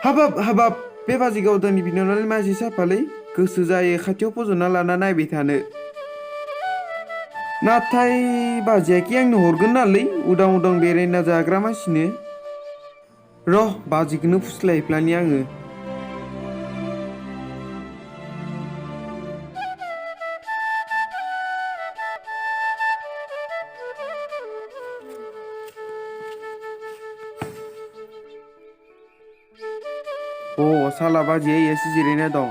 हाबाब बे बाजै गावदांनि बिनानावलाय मासे साफालै गोसो जायो खाथियाव फज'ना लाना नायबाय थानो नाथाय बाजैया कि आंनो हरगोन नालै उदां उदां बेरायना जाग्रा मानसिनो र' बाजैखौनो फुस्लायफ्लानि आङो साला बाजैया एसे जिरायना दं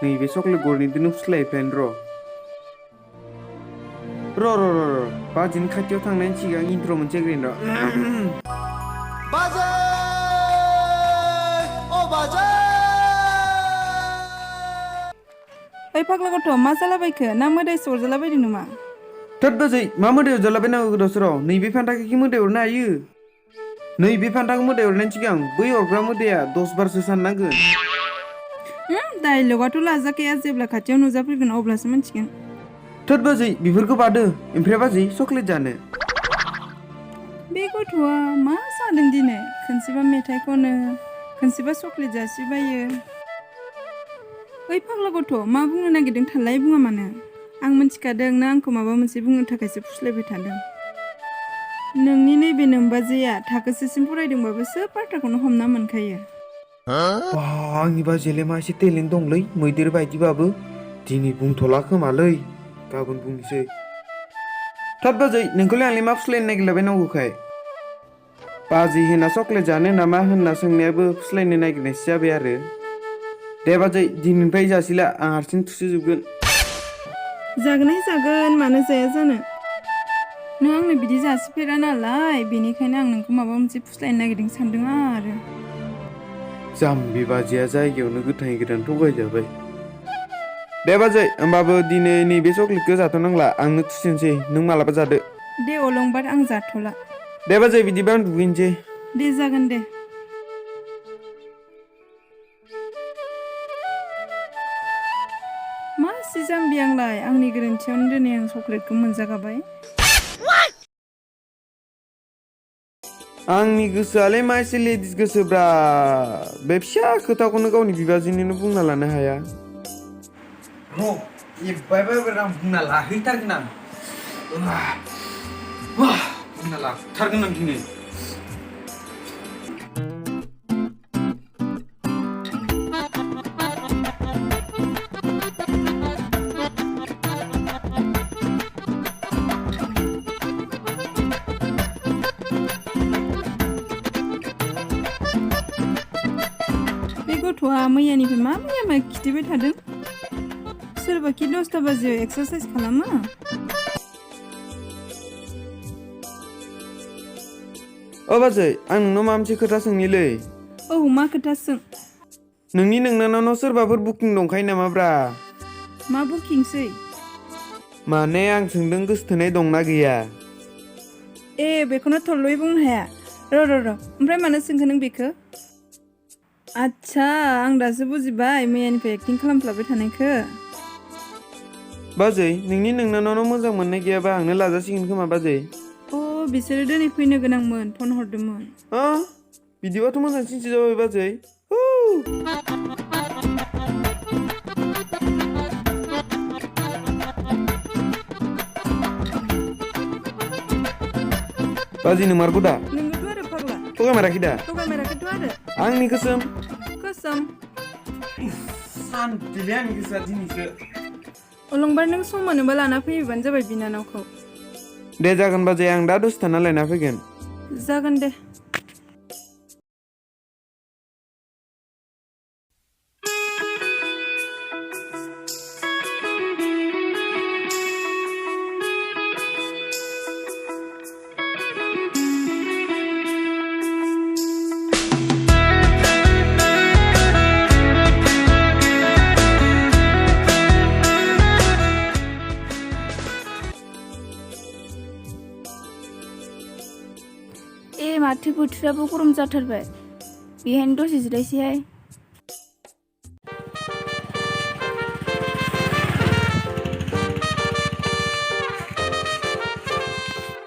नैबे चक्लेट गरनैदोनो फुस्लायफ्लानि र' बाजैनि खाथियाव थांनायनि सिगां इन्ट्र' मोनसे ग्रेन बाजै ओ बाजै ओइ फाग्ला गथ' मा जालाबायखो ना मोदाय सरजालाबायदों नामा थोद बाजै मा मोदाय अरजालाबायनांगौ गोदाव सोराव नैबे फान्थाखौ मोदाय अरनो हायो नैबे फान्थाखौ मोदाय अरनायनि सिगां बै अरग्रा मोदाया 10 बारसो साननांगोन डायलगाथ' लाजाखाया जेब्ला खाथियाव नुजाफैगोन अब्लासो मिन्थिगोन थोद बाजै बेफोरखौ बादो ओमफ्राय बाजै चक्लेट जानो बे गथ'आ मा जादों दिनै खनसेबा मेथाइ खनो खनसेबा चक्लेट जासिबायो ओइ फाग्ला गथ' मा बुंनो नागिरदों थालाय बुङा मानो आं मिन्थिखादों नों आंखौ माबा मोनसे बुंनो थाखायसो फुस्लायबाय थादों नोंनि नैबे नोमबाजैया थाखोसेसिम फरायदोंबाबो सोब बाथ्राखौनो हमना मोनखायो आंनि बाजैयालाय मा एसे टेलेन्ट दंलै मैदेर बायदिबाबो दिनै बुंथ'ला खोमालै गाबोन बुंनोसै थाद बाजै नोंखौलाय आंलाय मा फुस्लायनो नागिरलाबायनांगौखाय बाजै होना चक्लेट जानो नामा होनना सोंनायाबो फुस्लायनो नागिरनायसो जाबाय आरो दे बाजै दिनैनिफ्राय जासिला आं हारसिं थुसोजोबगोन जागोनहाय जागोन मानो जाया जानो नों आंनो बिदि जासिफेरा नालाय बेनिखायनो आं नोंखौ माबा मोनसे फुस्लायनो नागिरदों सानदों आरो जाम्बि बाजैया जायगायावनो गोथाङै गोदान थगायजाबाय दे बाजै होमबाबो दिनै नैबे चक्लेटखौ जाथ'नांला आंनो थुसोनसै नों मालाबा जादो दे अलंबार आं जाथ'ला दे बाजै बिदिबा आं दुगैनोसै दे जागोन दे मा सि जाम्बि आंलाय आंनि गोरोन्थियावनो दिनै आं चक्लेटखौ मोनजागाबाय आंनि गोसोआलाय मा एसे लेडिस गोसोब्रा बे फिसा खोथाखौनो गावनि बिबाजैनोनो बुंना लानो हाया आं बुंना लाहैथारगोन आं बुंना लाथारगोन आं दिनै गथ'आ मैयानिफ्राय मा खिथिबाय थादों सोरबा कि 10टा बाजियाव एक्सारसाइज खालामो बाजै आं नोंनाव माबा मोनसे खोथा सोंनिलै औ मा खोथा सों नोंनि नोंनानावनाव सोरबाफोर बुकिं दंखायो नामाब्रा मा बुकिंसै माने आं सोंदों गोसोथोनाय दंना गैया बेखौनो थरल'यै बुंनो हाया र' ओमफ्राय मानो सोंखो नों बेखौ आच्छा आं दासो बुजिबाय मैयानिफ्राय एक्टिं खालामफ्लाबाय थानायखौ बाजै नोंनि नोंनानावनाव मोजां मोननाय गैयाबा आंनो लाजासिगोन खोमा बाजै बिसोरो दिनै फैनो गोनांमोन फन हरदोंमोन बिदिबाथ' मोजांसिनसो जाबाय बाजै बाजै नोंमारगौ दा नोंगौथ' आरो फाग्ला थगायमाराखै दा थगायमाराखैथ' आरो आंनि गोसोम सानदिले आंनि गोसोआ दिनैसो अलंबार नों सम मोनोबा लाना फैबानो जाबाय बिनानावखौ दे जागोन बाजै आं दा दसे थाना लायना फैगोन जागोन दे माथो बोथोराबो गरम जाथारबाय बेहायनो दसे जिरायसैहाय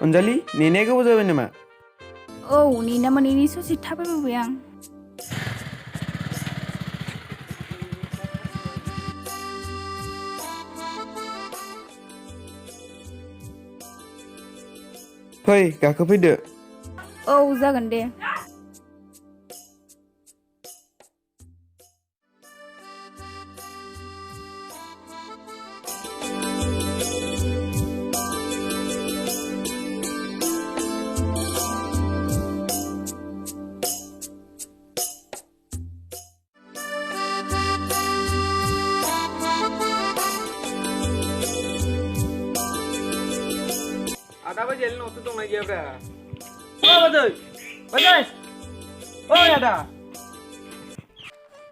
अनजालि नेनाया गोबाव जाबाय नामा नेना मोनैनि ससे थाबायबोबाय आं फै गाखोफैदो। औ जागोन दे। आदा बाजैनि न'थ' दंना गैयाब्रा? बाजै बाजै ओइ आदा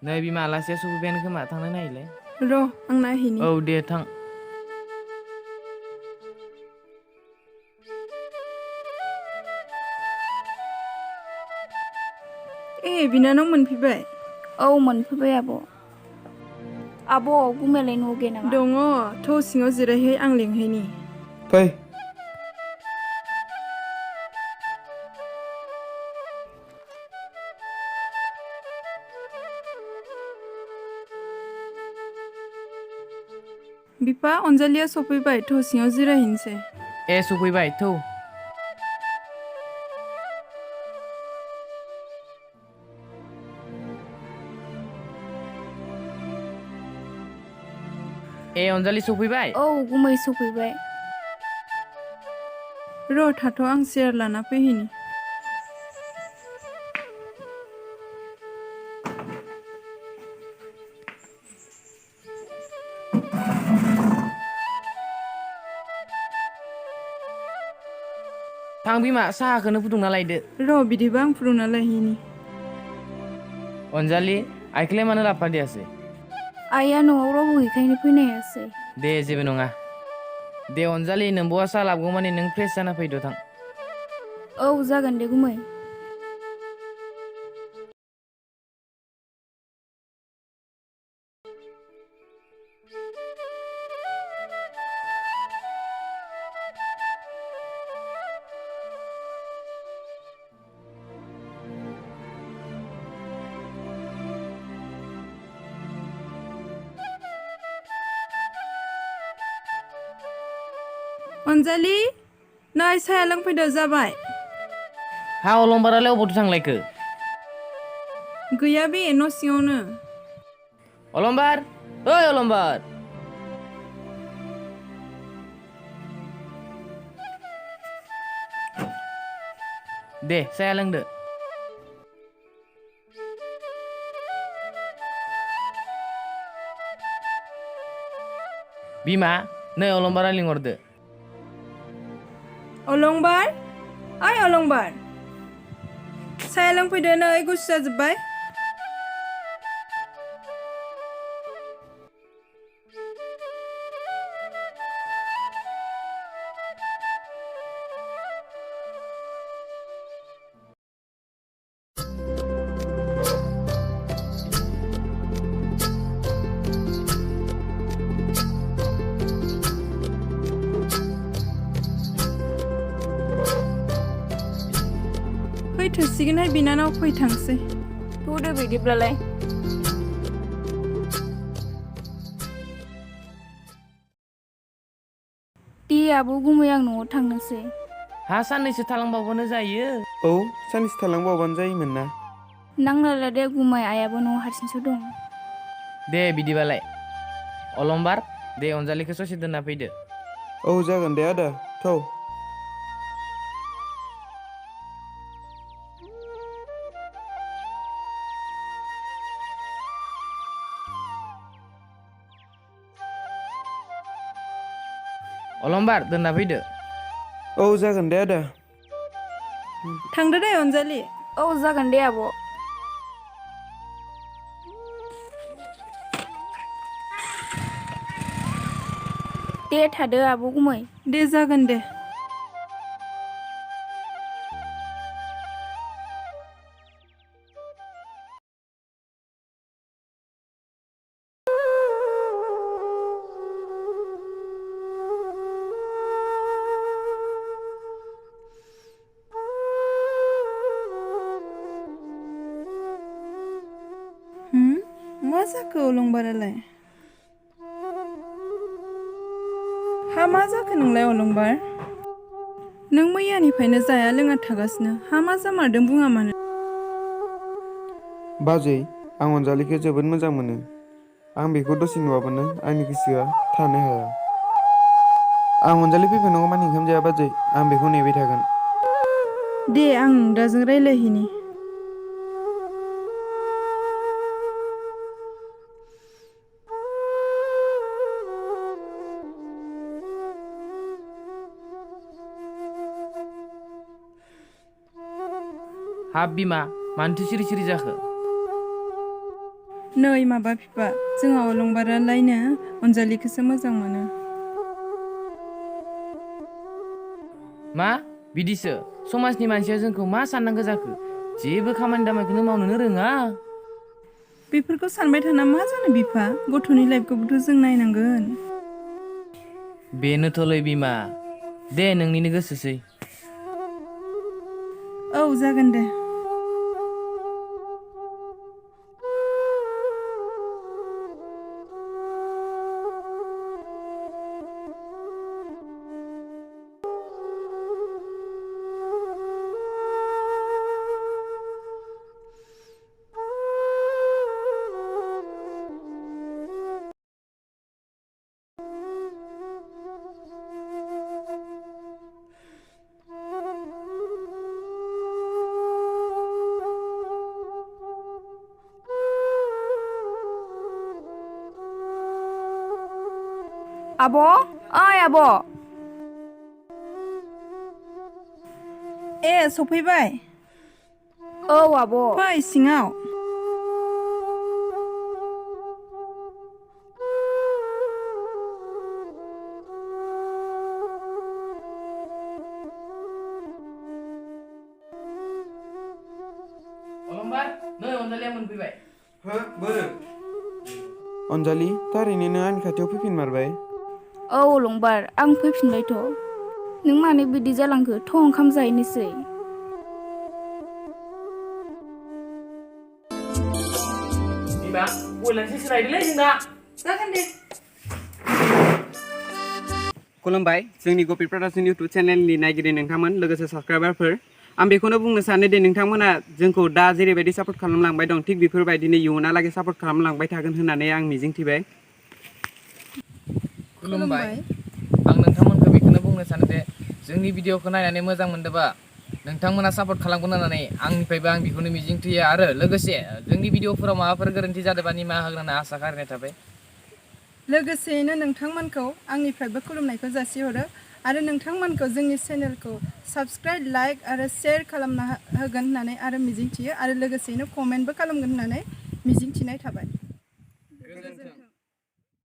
नै बिमा आलासिया सफैबायानो खोमा थांनो नायलाय। र' आं नायहैनि। औ दे थां। ए बिनानाव मोनफैबाय। औ मोनफैबाय आब'। आब' गुमैयालाय न'आव गैया नामा? दङ थौ सिङाव जिरायहै आं लेंहैनि। फै बिफा अनजालिया सफैबाय थौ सिङाव जिरायहैनोसै। ए सफैबाय थौ। ए अनजालि सफैबाय? औ गुमै सफैबाय। र' थाथ' आं चेयार लाना फैहैनि। थां बिमा साहाखौनो फुदुंना लायदो। र' बिदिबा आं फुदुंना लायहैनि। अनजालि आइखौलाय मानो लाबोफादियासै? आइया न'आव रावबो गैयैखायनो फैनो हायासै। दे जेबो नङा। दे अनजालि नोंबौआ साहा लाबोगौमानि नों फ्रेस जाना फैद' थां। औ जागोन दे गुमै। अनजालि नै साया लोंफैदो जाबाय। हा अलंबारालाय अबावथो थांलायखो? गैया बे न' सिङावनो। अलंबार ओइ अलंबार। दे साया लोंदो। बिमा नै अलंबारा लिंहरदो। अलंबार ओइ अलंबार साया लोंफैदो नै गुसु जाजोब्बाय। फैथ'सिगोनहाय बिनानाव फै थांसै। थौदो बिदिब्लालाय। दे आब' गुमै आं न'आव थांनोसै। हा साननैसो थालांबावबानो जायो। औ साननैसो थालांबावबानो जायोमोन ना। नांलायला दे गुमै आइयाबो न'आव हारसिंसो दं। दे बिदिबालाय। अलंबार दे अनजालिखौ ससे दोनना फैदो। औ जागोन दे आदा थौ। अलंबार दोनना फैदो। औ जागोन दे आदा। थांदो दे अनजालि। औ जागोन दे आब'। दे थादो आब' गुमै। दे जागोन दे। मा जाखो अलंबारालाय? हा मा जाखो नोंलाय अलंबार? नों मैयानिफ्रायनो जाया लोङा थागासिनो हामा जामारदों बुङा मानो बाजै आं अनजालिखौ जोबोद मोजां मोनो आं बेखौ दसे नुवाबानो आंनि गोसोआ थानो हाया आं अनजालि फैफिननांगौ मानि ओंखाम जाया बाजै आं बेखौ नेबाय थागोन दे आं दाजों रायलायहैनि हाब बिमा मानोथो सिरि सिरि जाखो नै माबा बिफा जोंहा अलंबारालायनो अनजालिखौसो मोजां मोनो मा बिदिसो समाजनि मानसिया जोंखौ मा साननांगौ जाखो जेबो खामानि दामानिखौनो मावनोनो रोङा बेफोरखौ सानबाय थाना मा जानो बिफा गथ'नि लाइफखौबोथ' जों नायनांगोन बेनोथ'लै बिमा दे नोंनिनो गोसोसै औ जागोन दे आब' ओइ आब' ए सफैबाय औ आब' फै सिङाव अलंबार नै अनजालिया मोनफैबाय हो बोरो अनजालि थारैनो नों आंनि खाथियाव फैफिनमारबाय औ अलंबार आं फैफिनबायथ' नों मानो बिदि जालांखो थ' ओंखाम जाहैनोसै बिमा बयलांसो सोलायदोलै जोंना जागोन दे खुलुमबाय जोंनि गपि प्रडाक्शन इउटुब चेनेलनि नायगिरि नोंथांमोन लोगोसे साबस्क्राइबारफोर आं बेखौनो बुंनो सानो दि नोंथांमोना जोंखौ दा जेरैबायदि सापर्ट खालामलांबाय दं थिग बेफोरबायदिनो इयुनहालागै सापर्ट खालामलांबाय थागोन होननानै आं मिजिंथिबाय खुलुमबाय आं नोंथांमोनखौ बेखौनो बुंनो सानो दे जोंनि भिडिअखौ नायनानै मोजां मोनदोंबा नोंथांमोना सापर्ट खालामगोन होननानै आंनिफ्रायबो आं बेखौनो मिजिंथियो आरो लोगोसे जोंनि भिडिअफोराव माबाफोर गोरोन्थि जादोंबा निमाहा होगोन होनना आसा खालामनाय थाबाय लोगोसेयैनो नोंथांमोनखौ आंनिफ्रायबो खुलुमनायखौ जासिहरो आरो नोंथांमोनखौ जोंनि चेनेलखौ साबस्क्राइब लाइक आरो शेयार खालामना होगोन होननानै आरो मिजिंथियो आरो लोगोसेयैनो कमेन्टबो खालामगोन होननानै मिजिंथिनाय थाबाय